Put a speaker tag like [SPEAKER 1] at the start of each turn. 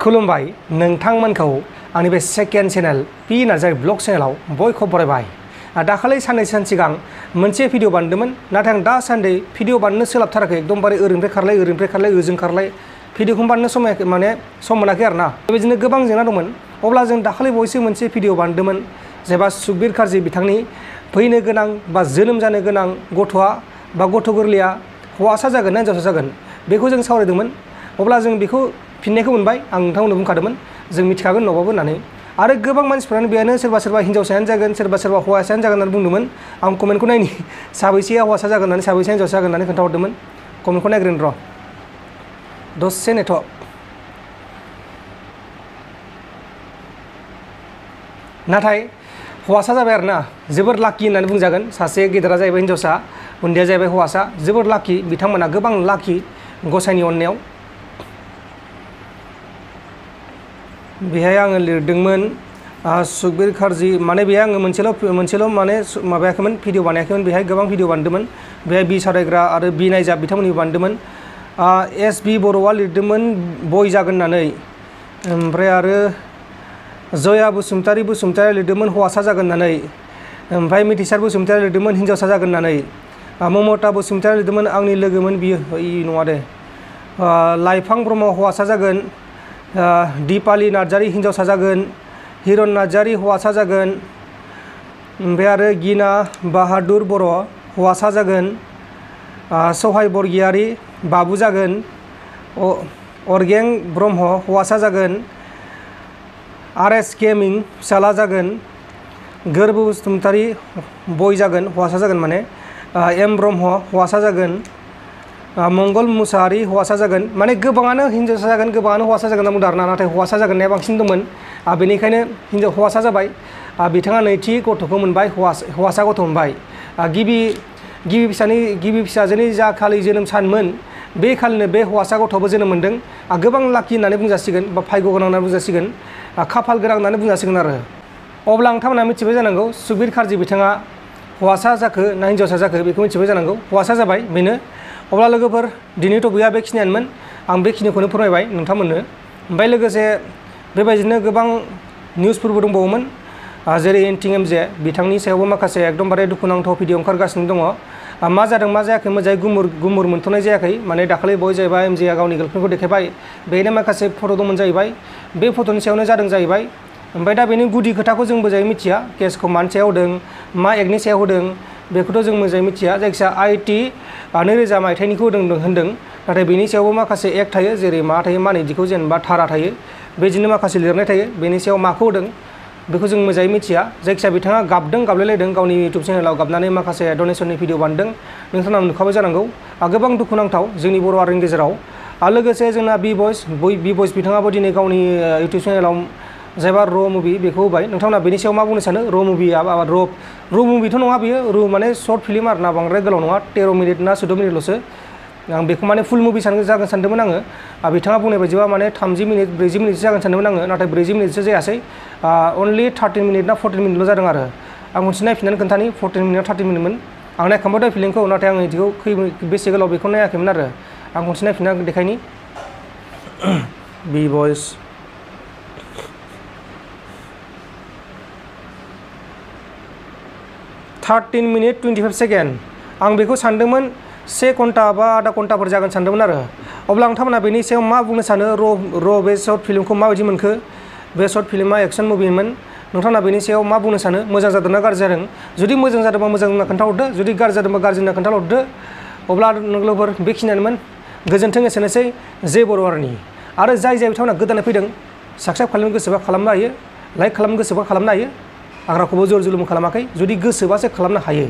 [SPEAKER 1] खुलुमबाय नोंथांमोनखौ आंनि बे second channel P Narzary blog चेनेलाव बयखौबो बरायबाय। दाखालि साननै सान सिगां मोनसे भिडिअ बानायदोंमोन, नाथाय आं दासान्दि भिडिअ बानायनो सोलाबथाराखै। एकदमबारे ओरैनिफ्राय खारलाय ओजों खारलाय भिडिअखौनो बानायनो सम मोनाखै आरोना। बेबायदिनो गोबां जेंना दंमोन। अब्ला जों दाखालि बावैसो मोनसे भिडिअ बानायदोंमोन, जेनेबा सुखबिर कार्जि बिथांनि फैनो गोनां बा जोनोम जानो गोनां गथ'आ बा गथ' गोरलैया हौवासा जागोन ना हिनजावसा जागोन बेखौ जों सावरायदोंमोन। अब्ला जों बेखौ फिननायखौ मोनबाय। आं नोंथांमोननो बुंखादोंमोन जों मिथिखागोन न'बाबो होननानै। आरो गोबां मानसिफ्रानो बेयानो सोरबा हिनजावसायानो जागोन, सोरबा हौवासायानो जागोन होननानै बुंदोंमोन। आं कमेन्टखौ नायनि साबैसेया हौवासा जागोन होननानै साबैसेया हिनजावसा जागोन होननानै खोन्थाहरदोंमोन। कमेन्टखौ नायग्रोनि र' दसे नेथ'। नाथाय हौवासा जाबाय आरोना, जोबोर लाकि होननानै बुंजागोन। सासे गेदेरा जाहैबाय हिनजावसा, उन्दैया जाहैबाय हौवासा। जोबोर लाकि, बिथांमोना गोबां लाकि गसाइनि अननायाव। बेहाय आङो लिरदोंमोन सुखबिर कार्जि, माने बेहाय आङो मोनसेल' माने माबायाखैमोन, भिडिअ बानायाखैमोन। बेहाय गोबां भिडिअ बानायदोंमोन। बेहाय बि सावरायग्रा आरो बि नायजाब बिथांमोननि बानायदोंमोन। एस बि बर'आ लिरदोंमोन बय जागोन होननानै। ओमफ्राय आरो जया बसुमतारी लिरदोंमोन हौवासा जागोन होननानै। ओमफ्राय मिथिसार बसुमतारी लिरदोंमोन हिनजावसा जागोन होननानै। ममता बसुमतारी लिरदोंमोन आंनि लोगोमोन बियो, नङा दे। लाइफां ब्रह्म हौवासा जागोन। दिपालि नार्जारि हिनजावसा जागोन। हिरन नार्जारि हौवासा जागोन। ओमफ्राय आरो गिना बाहादुर बर' हौवासा जागोन। सहाय बरगयारि बाबु जागोन। अरगें ब्रह्म हौवासा जागोन। RS गेमिं फिसाला जागोन। गोरबो बसुमतारी बय जागोन, हौवासा जागोन माने। एम ब्रह्म हौवासा जागोन। मंगल मुसाहारि हौवासा जागोन। माने गोबाङानो हिनजावसा जागोन, गोबाङानो हौवासा जागोन होनना बुंदों आरोना। नाथाय हौवासा जागोननाया बांसिन दंमोन। बेनिखायनो हौवासा जाबाय। बिथाङा नैथि गथ'खौ मोनबाय, हौवासा गथ' मोनबाय। गिबि फिसाजोनि जा खालि जोनोम सानमोन, बे खालिनो बे हौवासा गथ'आबो जोनोम मोन्दों। गोबां लाकि होननानै बुंजासिगोन, बा भाग्य गोनां होननानै बुंजासिगोन, खाफाल गोनां होननानै बुंजासिगोन आरो। अब्ला नोंथांमोना मिथिबाय जानांगौ सुखबिर कार्जि बिथाङा हौवासा जाखो ना हिनजावसा जाखो, बेखौ मिथिबाय जानांगौ। हौवासा जाबाय बेनो। अब्ला लोगोफोर, दिनै टपिकआ बेखिनियानोमोन। आं बेखिनिखौनो फोरमायबाय नोंथांमोननो। ओमफ्राय लोगोसे बेबायदिनो गोबां निउसफोरबो दंबावोमोन, जेरै एन्टिं एमजे बिथांनि सायावबो माखासे एकदमबारे दुखुनांथाव भिडिअ ओंखारगासिनो दङ। मा जादों मा जायाखै मोजाङै गुमुर मोनथ'नाय जायाखै। माने दाखालि बय जाहैबाय एमजेआ गावनि गार्लफ्रेन्डखौ देखायबाय, बेनो माखासे फट' दंमोन जाहैबाय। बे फट'नि सायावनो जादों जाहैबाय। ओमफ्राय दा बेनि गुदि खोथाखौ जों मोजाङै मिथिया, केसखौ मानि सायाव होदों, मा एक्टनि सायाव होदों, बेखौथ' जों मोजाङै मिथिया। जायखिजाया IT 2000 मायथाइनिखौ होनदों। नाथाय बेनि सायावबो माखासे एक्ट थायो, जेरै मा थायो मा नैदिखौ जेनेबा धारा थायो, बेदिनो माखासे लिरनाय थायो। बेनि सायाव माखौ होदों बेखौ जों मोजाङै मिथिया। जायखिजाया बिथाङा गाबलायलायदों, गावनि इउटुब चेनेलाव गाबनानै माखासे डनेसननि भिडिअ बानायदों। नोंथांमोना नुखाबाय जानांगौ। गोबां दुखुनांथाव जोंनि बर' हारिनि गेजेराव। लोगोसे जोंना बि बयस बिथाङाबो दिनै गावनि इउटुब चेनेलाव जायबा र' मुभि बेखौ होबाय। नोंथांमोना बेनि सायाव मा बुंनो सानो? र' मुभिया र' मुभिथ' नङा बियो, माने सर्ट फिल्म आरोना, बांद्राय गोलाव नङा, 13 मिनिट ना 14 मिनिटल'सो। आं बेखौ माने फुल मुभि जागोन सानदोंमोन आङो। बिथाङा बुंनाय बायदिबा माने 30 मिनिट 40 मिनिटसो जागोन सानदोंमोन आङो। नाथाय 40 मिनिटसो जायासै। अनलि 13 मिनिट ना 14 मिनिटल' जादों आरो। आं मोनसे नायफिननानै खोन्थानि 14 मिनिट ना 30 मिनिटमोन। आं नायखांबाय दा फिल्मखौ, नाथाय आं बिदिखौ बेसे गोलाव बेखौ नायाखैमोन आरो। आं खनसे नायफिनना देखायनि। बि बयस (13 मिनिट 25 सेकेन्ड). आं बेखौ सानदोंमोन 1 घन्टा बा आधा घन्टाफोर जागोन सानदोंमोन आरो। अब्ला नोंथांमोना बेनि सायाव मा बुंनो सानो? बे सर्ट फिल्मखौ माबायदि मोनखो? बे सर्ट फिल्मा एक्सन मुभिमोन। नोंथांमोना बेनि सायाव मा बुंनो सानो? मोजां जादोंना गाज्रि जादों? जुदि मोजां जादोंबा मोजां होनना खोन्थाहरदो, जुदि गाज्रि जादोंबा गाज्रि होनना खोन्थाहरदो। अब्ला लोगोफोर बेखिनियानोमोन। गोजोन्थों, एसेनोसै। जे बर' हारिनि। आरो जाय बिथांमोना गोदानै फैदों, साबस्क्राइब खालामनो गोसोबा खालामनो हायो, लाइक खालामनो गोसोबा खालामनो हायो। आं रावखौबो जर जुलुम खालामाखै, जुदि गोसोबासो खालामनो हायो।